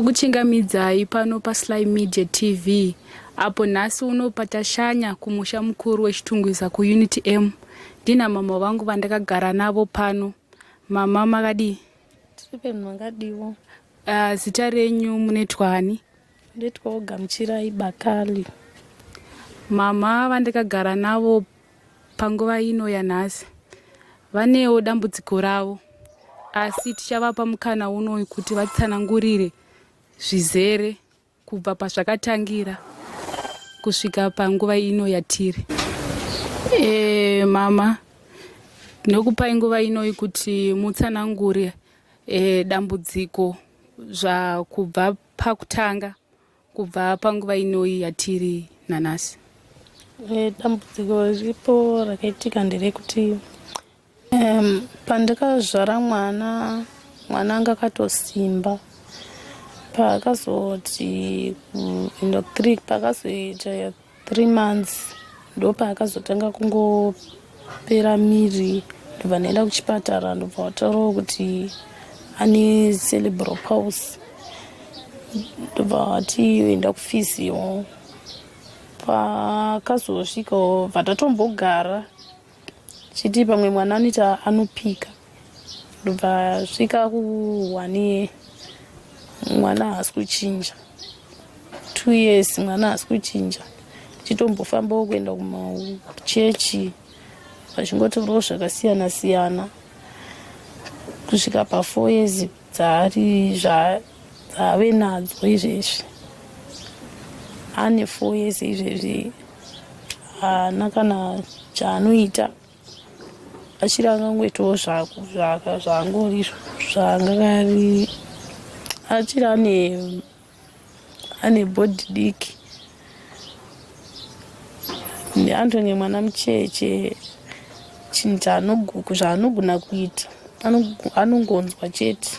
Tinokuchingamidzai pano paSly Media TV apo nhasi uno patashanya kumusha mukuru weChitungwiza kuUnit M. Ndina mama vangu vandakagara navo pano. Mama makadii? Tiri penu makadiwo. Zita renyu munoitwa ani? Ndoitwawo Gamuchirai Bakali. Mama vandakagara navo panguva ino yanhasi vanewo dambudziko ravo asi tichavapa mukana unoyu kuti vatsanangurire zvizere kubva pazvakatangira kusvika panguva ino yatiri. E, mama ndinokupai nguva inoyi kuti mutsanangure e, dambudziko zvakubva pakutanga kubva panguva inoyi yatiri nanhasi. E, dambudziko riripo rakaitika nderekuti pandakazvara mwana, mwana anga akatosimba. Paakazoti kuenda three, paakazoita 3 months ndopaakazotanga kungopera miri, ndobva ndaenda kuchipatara, ndobva vataurawo kuti ane cerebral palsy, ndobva vati enda kufiziyo. Paakazosvikawo bva tatombogara chiti pamwe mwana anoita anopika, ndobva svika ku 1 year mwana haasi kuchinja, 2 years mwana haasi kuchinja, chitombofambawo kuenda kumachechi vachingotaurawo zvakasiyana siyana kusvika pa 4 years dzaari dzaave nadzo izvezvi. Ane 4 years izvezvi, haana kana chaanoita, achiri angangoitawo zvaangori zvaangari, achiri ane bhodhi diki, antonge mwana mucheche. Chinhu zvaanogona kuita anongonzwa chete,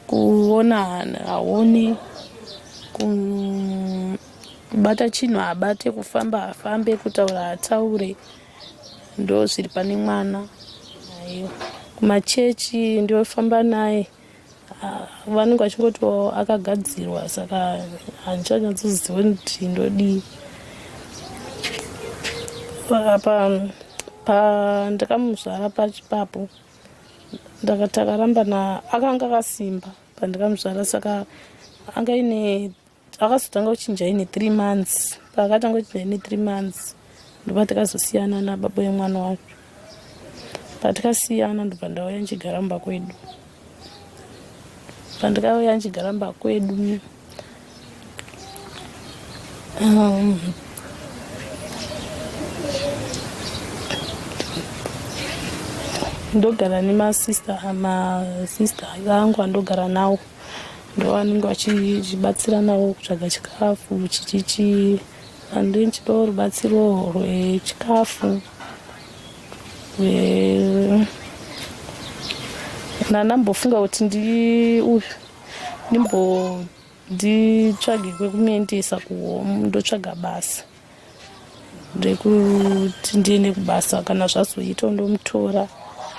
kuona haoni, kubata chinhu haabate, kufamba haafambe, kutaura haataure. Ndo zviri pane mwana. Aiwa, kumachechi ndofamba naye, vanenge vachingoti akagadzirwa, saka handichanyatsoziva kuti ndodii. Pandakamuzvara pachipapo takaramba, akanga akasimba pandakamuzvara, saka anga ine akazotanga kuchinja ine 3 months. Paakatanga kuchinja ine 3 months ndobva takazosiyana nababa wemwana wacho. Patikasiyana ndobva ndauya ndichigara mumba kwedu. Pandakauya ndichigara mumba kwedu, ndogara nemasista, masista angu andogara nawo ndo vanenge vachibatsira nawo kutsvaga chikafu chichichi. Andinchidawo rubatsiro rwechikafu. Ndandambofunga kuti ndi uyu ndimbo nditsvage kwekumuendesa kuhome, ndotsvaga basa rekuti ndiende kubasa, kana zvazoita ndomutora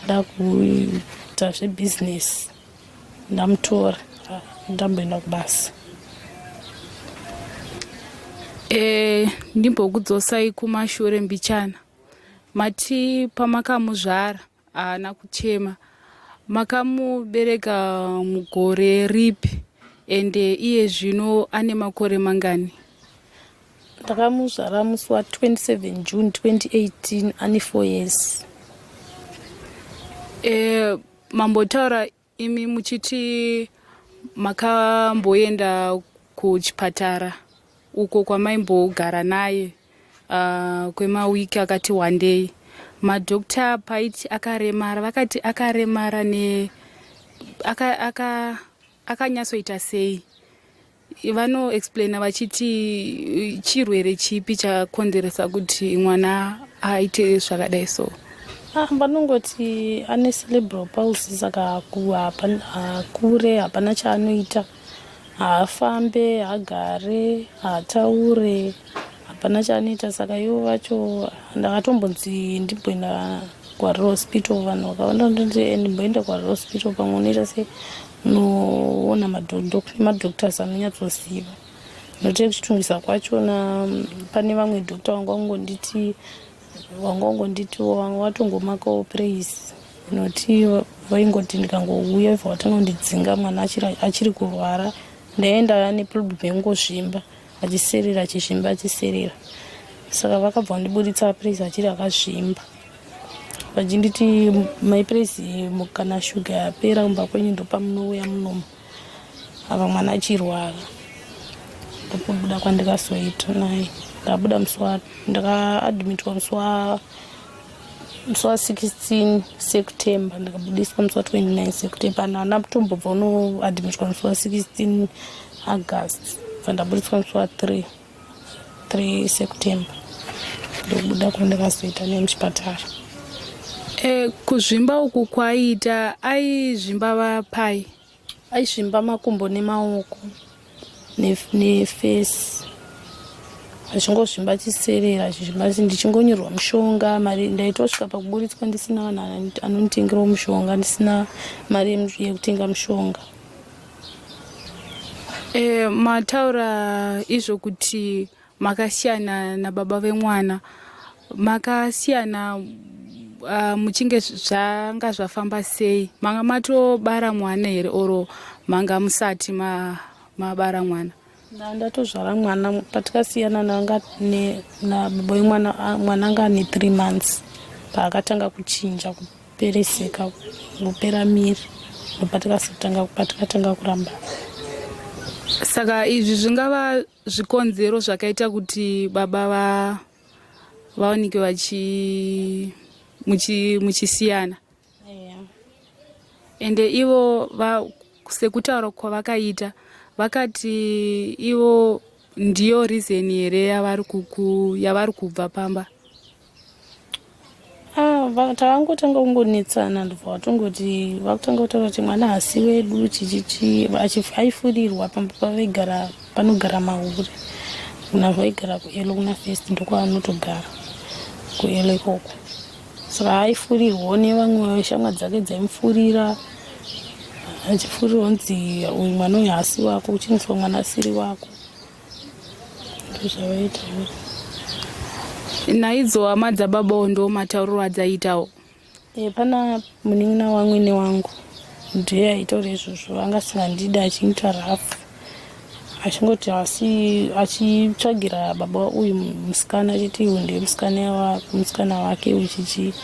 ndakuita zvebhizinesi, ndamutora ndamboenda kubasa. E, ndimbokudzosai kumashure mbichana. Mati pamakamuzvara haana kuchema, makamubereka mugore ripi ende iye zvino ane makore mangani? Ndakamuzvara musi wa 27 June 2018, ane 4 years. E, mambotaura imi muchiti makamboenda kuchipatara uko kwamaimbogara naye kwemawiki akati wandei, madhokta paiti akaremara, vakati akaremara ne akanyatsoita sei? Vanoexplaina vachiti chirwere chipi chakonzeresa kuti mwana aite zvakadai so? Vanongoti ane cerebral palsy, saka hakure, hapana chaanoita, haafambe, haagare, haataure, hapana chaanoita. Saka ivo vacho ndakatombonzi ndimboenda kuHarare Hospital. Vanhu vakawanda ndoti ndimboenda kuHarare Hospital, pamwe unoita se unoona madoctors anonyatsoziva. Nokuti kuChitungwiza kwachona pane vamwe doctor vanga vangonditi, vanga vangonditiwo vanga vatongomakawo Praise, nokuti vaingoti ndikangouya ibva vatanga kundidzinga. Mwana achiri kurwara, ndaenda neproblem yekungozvimba achiserera, achizvimba, achiserera. Saka vakabva vandiburitsa Praise achiri akazvimba, vachinditi, "Mai Praise, kana shuga yapera kumba kwenyu, ndopamunouya munomu." Ava mwana achirwara, ndokubuda kwandikazoita naye. Ndabuda musi wa ndakaadmitwa musi wa 16 September, ndikabudiswa musi wa 29 September. Handina kutombobva unoadmitwa musi wa 16 August, bva ndabudiswa musi wa 3 September. Ndokubuda kwandikazoita nemuchipatara. Kuzvimba uku kwaiita, aizvimba vapai? Aizvimba makumbo nemaoko neface, achingozvimba achiserera, achizvimba. Ndichingonyorwa mushonga, mari ndaitosvika pakuburitswa ndisina vanhu anonditengerawo mushonga, ndisina mari yekutenga mushonga. Mataura izvo kuti makasiyana nababa vemwana. Makasiyana muchinge zvanga zvafamba sei? Manga matobara mwana here, oro manga musati mabara mwana? Ndatozvara mwana patikasiyana nababa vemwana. Mwana anga ane 3 months paakatanga kuchinja, kupereseka, kupera miri. Ndopatikazotanga, patikatanga kuramba. Saka izvi zvingava zvikonzero zvakaita kuti baba vaoneke vachi muchisiyana? Yeah. Ende ivo sekutaura kwavakaita, vakati ivo ndiyo reason here yavari kubva pamba? Ah, takangotanga kungonetsana, ndobva vatongoti vakutanga kutaura kuti mwana hasi wedu, chichichi. Aifurirwa pamba pavaigara, panogara mahure. Kuna vaigara kuelo, kuna First, ndokwaanotogara kuelo ikoko. Saka aifurirwawo nevamwe shamwa dzake dzaimufurira, achifurirwa kunzi uyu mwana uyu haasi wako, kuchengeswa mwana asiri wako. Ndozvavaita. Naidzo hama dzababawo ndo matauriro adzaitawo? Pana munin'ina wamwene wangu, ndiye aitaura izvozvo. Anga asingandidi, achiita rafu, achingoti asi achitsvagira baba uyu musikana, achiti uyu ndiye musikana wake uchichi.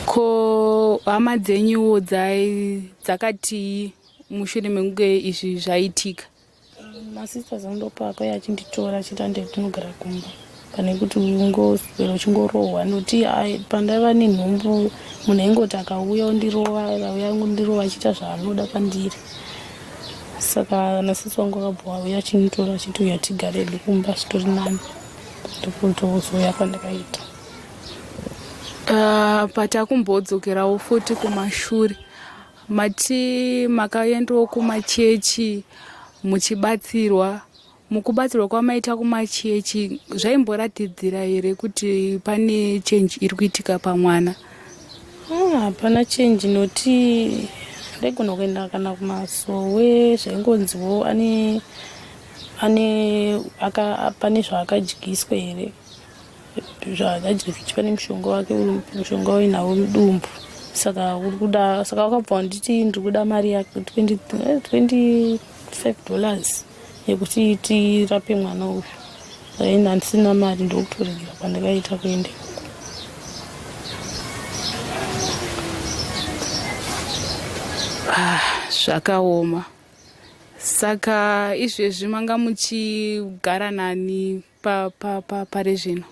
Ko hama dzenyuwo dzakatii mushure mekunge izvi zvaitika? Masisters andopa akauya achinditora, achiti ande tinogara kumba pane kuti ungoswera uchingorohwa. Nokuti pandaiva nenhumbu, munhu aingoti akauya ondirova, akauya ondirova, achiita zvaanoda pandiri. Saka nasisi wangu akabva auya achinditora, achiti uya tigare hedu kumba, zvitori nani. Ndokutozouya kwandakaita. Patakumbodzokerawo futi kumashure, mati makaendawo kumachechi muchibatsirwa. Mukubatsirwa kwamaita kumachechi, zvaimboratidzira here kuti pane change iri kuitika pamwana? Ah, hapana change, noti ndaigona kuenda kana kumasowe, zvaingonziwo ane pane zvaakadyiswa here, zvaakadyiswa, pane mushonga wake, mushonga uinawo mudumbu. Saka uri kuda, saka wakabva wanditi ndiri kuda mari yake $25 yekuti tirape mwana uyu. Saka ini handisina mari, ndokutoregera kwandakaita kuenda ikoko. Ah, zvakaoma. Saka izvezvi manga muchigara nani pare zvino?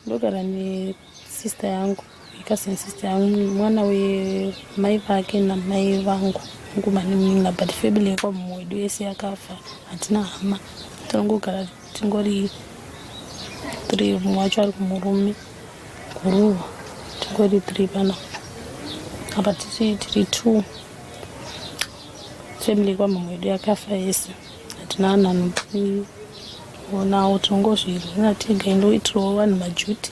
Ndogara nesister yangu, icousin sister yangu, mwana wemai vake namai vangu, mukoma nemunin'ina. But family yekwamumwe wedu yese yakafa, hatina hama. Tinongogara tingori three. Mumwe wacho ari kumurume guruva, tingori three panapa. Apa tiri two. Family yekwamumwe wedu yakafa yese, hatina vanhu anotionawo, tinongozvirwira tega. Indoitirawo vanhu maduty.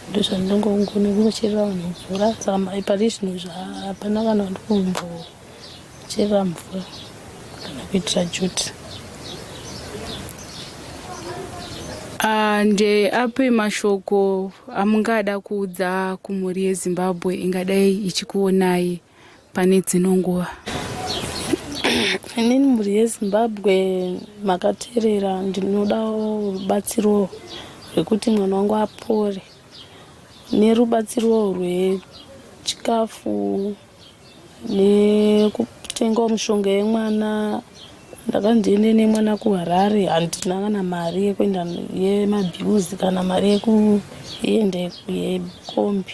Ndozvandinongogona kungocherera vanhu mvura saka pari zvino hapana kana wandikumbocherera mvura kana kuitira juti. Ah, ndeapi mashoko amungada kuudza kumhuri yeZimbabwe ingadai ichikuonai pane dzino nguva? Inini mhuri yeZimbabwe makaterera, ndinoda rubatsiro rwekuti mwana wangu apore nerubatsiro rwechikafu nekutengawo mishonga yemwana. Ndakanzi ndiende nemwana kuHarare, handina kana mari yekuenda yemabhiuzi kana mari yekuenda yekombi.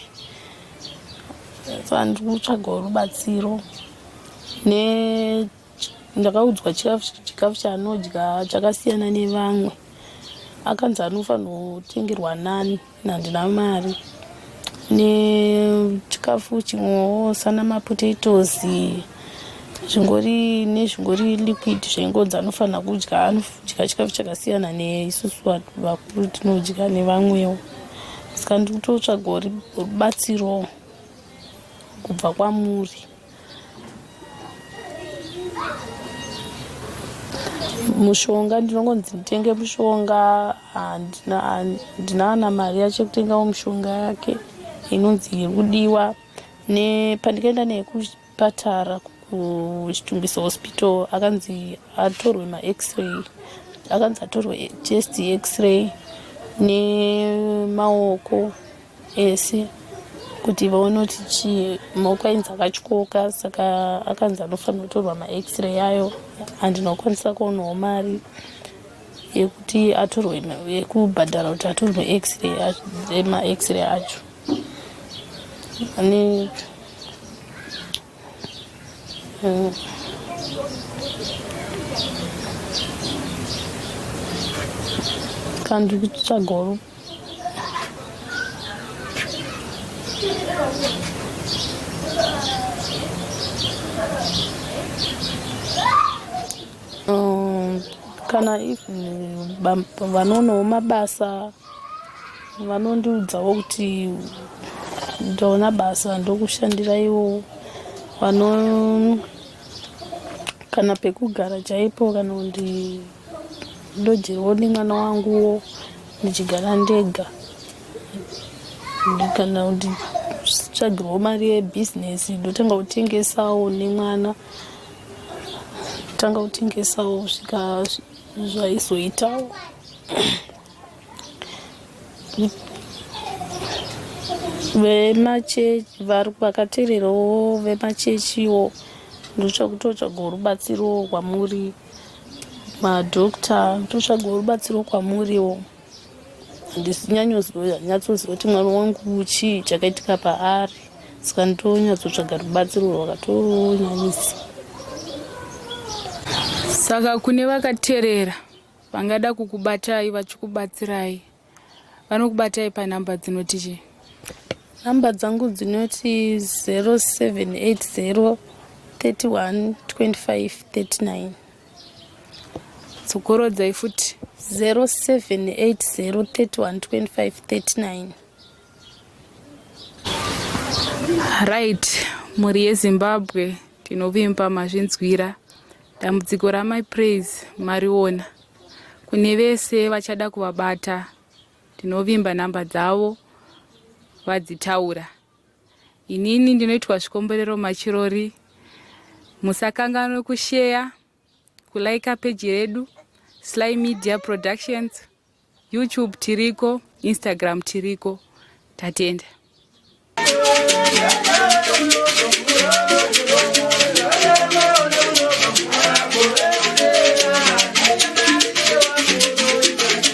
Saka ndiri kutsvagawo rubatsiro ne ndakaudzwa chikafu chaanodya chakasiyana nevamwe. Akanzi anofanirwa kutengerwa nani handina mari nechikafu chimwewo sana mapotatoes zvingori nezvingori liquid zvaingonzi anofanira kudya anodya chikafu chakasiyana neisusu vakuru tinodya nevamwewo saka ndiri kutotsvagawo rubatsiro kubva kwamuri. Mushonga ndinongonzi nditenge mushonga handina kana mari yacho yekutengawo mishonga yake inonzi iri kudiwa. Nepandikaenda naye kuchipatara kuChitungwiza hospital akanzi atorwe maX-ray akanzi atorwe chest x-ray nemaoko. ese kuti vaone kuti chii maoko ainzi akatyoka saka akanzi anofanira kutorwa max-ray ayo handina kukwanisa kuonawo mari yekuti atorwe yekubhadhara kuti atorwe x-ray max-ray acho ane Kana ndiri kutsvagawo kana even vanoonawo mabasa vanondiudzawo kuti ndaona basa ndokushandiraiwo vano kana pekugara chaipo kana kuti ndodyirwawo nemwana wanguwo ndichigara ndega kana kuti tsvagirwawo mari yebhizinesi ndotanga kutengesawo nemwana tanga kutengesawo svika zvaizoitawo Vemachechi vakatererawo vemachechiwo ndotsvakutotsvagawo rubatsiro kwamuri madhokta ndotsvagawo rubatsiro kwamuriwo handisinyanyonyatsoziva kuti mwana wangu chii chakaitika paari saka ndonyatsotsvaga rubatsiro rwakatonyanyisa. Saka kune vakaterera Vangada kukubatai vachikubatsirai vanokubatai panhamba dzinoti chii? Nhamba dzangu dzinoti 0780 31 25 39. Dzokorodzai futi. 0780 31 25 39. Right, mhuri yeZimbabwe tinovimba mazvinzwira. Dambudziko ramai Praise mariona. Kune vese vachada kuvabata ndinovimba nhamba dzavo vadzitaura. Inini ndinoitwa Zvikomborero Machirori. Musakanganwe kusheya, kulaika peji redu Sly Media Productions, YouTube tiriko, Instagram tiriko. Tatenda.